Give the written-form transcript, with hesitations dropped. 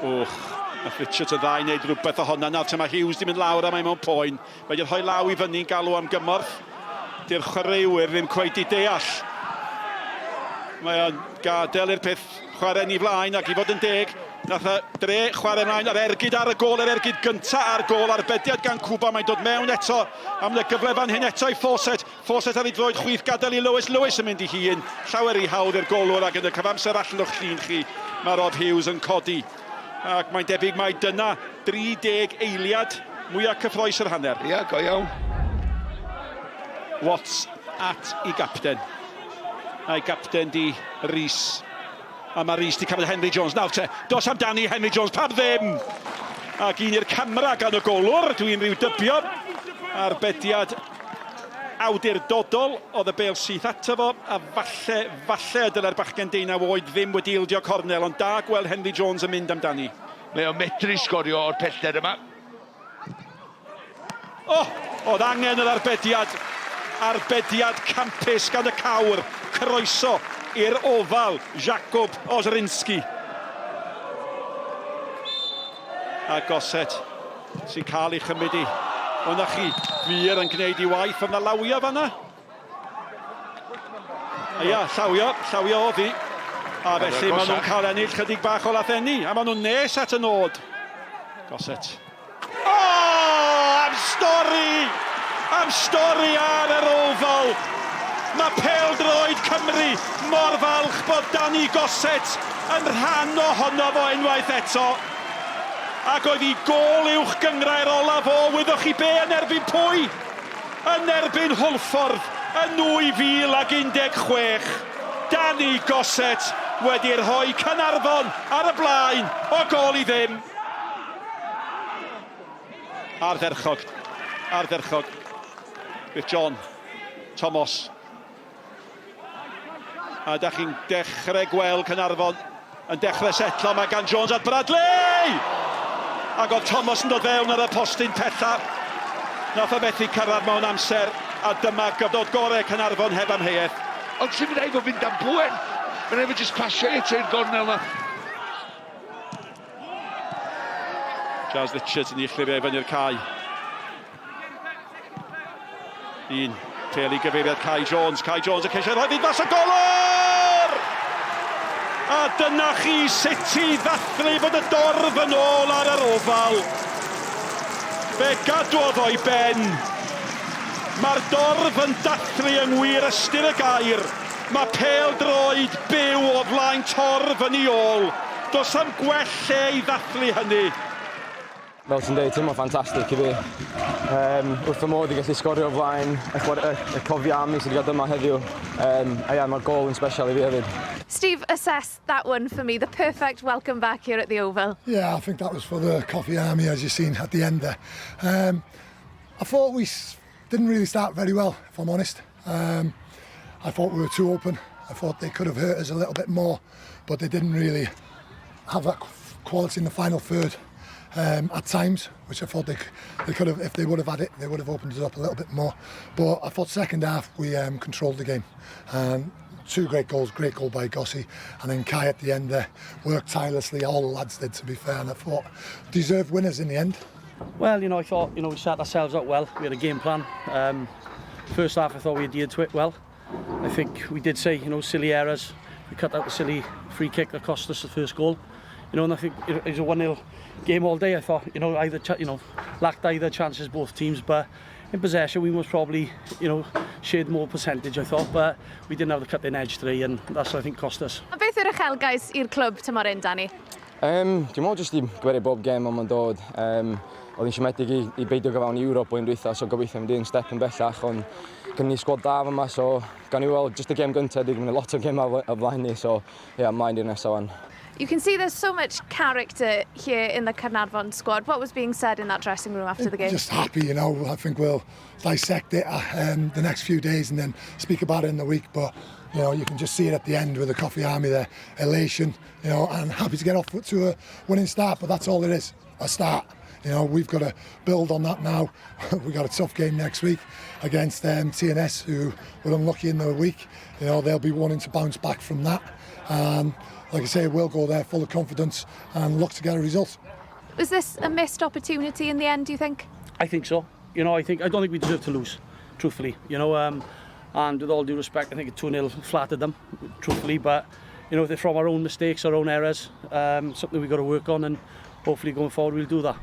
Wch, nath Richards yn dda i wneud rhywbeth ohona. Nawr te mae Hughes di mynd lawr a mae mewn poen. Mae wedi rhoi law i fyny'n galw am gymorth. Di'r chwaraewyr ddim cweit i deall. Mae o'n gadael i'r peth chwarae ni flaen ac i fod yn deg, nath y dre chwarae mlaen yr ergyd ar y gôl, yr ergyd gynta ar gôl, arbediad gan Kuba, mae'n dod mewn eto am y gyfle fan hyn eto i Fawcett. Fawcett ar ei droed chwith, gadael i Lewis, Lewis yn mynd i hun, llawer i hawdd i'r golwr ac yn y cyfamser allan o'ch llun chi, mae Rob Hughes yn codi. Ac mae'n debyg mai dyna 30 eiliad mwyaf cyffroes yr hanner. Ia, go iawn. Watts at i gapten. A'i gapten di Rees. A mae Rees di cymryd Henry Jones. Nawr te, dos amdani Henry Jones, pam ddim? Ac un i'r camera gan y golwr, dwi'n rhyw dybio. Arbediad awdurdodol oedd y bêl syth ato fo, a falle, falle y dylai'r bachgen deunaw oed ddim wedi ildio cornel, ond da gweld Henry Jones yn mynd amdani. Mae o'n medru sgorio o'r pellter yma. O! Oedd angen yr arbediad. Arbediad campus gan y cawr. Croeso i'r ofal, Jakub Ozrinski. A Gossett sy'n cael ei chymryd i. O na chi, Muir yn gwneud ei waith, ond na lawio fanna. A ia, llawio, llawio oddi. A felly maen nhw'n cael ennill chydig bach o lathenni, a maen nhw'n nes at y nod. Gossett. O! Am stori! Am stori ar yr Oval! Mae pêl-droed Cymru mor falch bod Danny Gossett yn rhan ohono fo unwaith eto. Ac oedd i gôl uwch gynghrair olaf o, wyddoch chi be, yn erbyn pwy? Yn erbyn Hwlffordd yn 2016, Danny Gossett wedi rhoi Caernarfon ar y blaen o gôl i ddim. Ardderchog, ardderchog. With John Thomas. A da chi'n dechrau gweld Caernarfon yn dechrau setlo. Mae gan Jones at Bradley! Ac oedd Thomas yn dod fewn ar y postyn pella. Nath o fethu cyrraedd mewn amser, a dyma gyfnod gorau Caernarfon heb amheuaeth. Ond sy'n mynd efo fynd am bwer. Mae'n efo jyst pasio eto i'r gornel na. Jazz Richards yn ei chlirio i fyny'r cae. Un pêl i gyfeiriad Kai Jones. Kai Jones yn ceisio rhoi fyd mas o golwr! A dyna chi sut i ddathlu bod y dorf yn ôl ar yr ofal. Fe gadwodd o'i ben. Mae'r dorf yn dathlu yng ngwir ystyr y gair. Mae pêl droed byw o flaen torf yn ei ôl. Does am gwell lle i ddathlu hynny. Fel ti'n deud, teimlo'n ffantastig i fi. Um, wrth fy modd i gallu sgorio o flaen y, y, y Cofi Army sydd wedi cael dyma heddiw. Um, a ia, mae'r gol yn special i fi hefyd. Steve, assess that one for me, the perfect welcome back here at the Oval. Yeah, I think that was for the Coffee Army, as you've seen at the end there. Um, I thought we didn't really start very well, if I'm honest. Um, I thought we were too open. I thought they could have hurt us a little bit more, but they didn't really have that quality in the final third um, at times, which I thought they, they could have, if they would have had it, they would have opened it up a little bit more. But I thought second half we um, controlled the game. Um, two great goals, great goal by Gossi, and then Kai at the end there worked tirelessly, all the lads did to be fair, and I thought deserved winners in the end. Well, you know, I thought, you know, we set ourselves up well. We had a game plan. Um, first half, I thought we adhered to it well. I think we did say, you know, silly errors. We cut out the silly free kick that cost us the first goal. You know, and I think it was a 1-0 game all day. I thought, you know, either, you know, lacked either chances both teams, but in possession we most probably, you know, shared more percentage, I thought, but we didn't have the cutting edge today, and that's, I think, cost us. A beth yw'r uchelgais i'r clwb tymor hyn, Danny? Um, dwi'n meddwl jyst i gwerio bob gem ond mae'n dod. Um, oedd hi'n siomedig i, i beidio gyfawn i Ewrop blwyddyn dwytha, so gobeithio mynd un step yn bellach, ond gynnu ni sgwad da yma, so gan i weld jyst y gem gyntaf, dwi'n mynd lot o gemau o flaen ni, so ie, yeah, mlaen i'r nesaf wan. You can see there's so much character here in the Caernarfon squad. What was being said in that dressing room after the game? Just happy, you know. I think we'll dissect it um, the next few days and then speak about it in the week. But You can just see it at the end with the Coffee Army there, elation, and happy to get off to a winning start, but that's all it is, a start. We've got to build on that now. We've got a tough game next week against TNS, who were unlucky in the week. They'll be wanting to bounce back from that. And like I say, we'll go there full of confidence and look to get a result. Was this a missed opportunity in the end, do you think? I think so. I don't think we deserve to lose, truthfully. And with all due respect, I think a 2-0 flattered them, truthfully. But they're from our own mistakes, our own errors, something we've got to work on, and hopefully going forward we'll do that.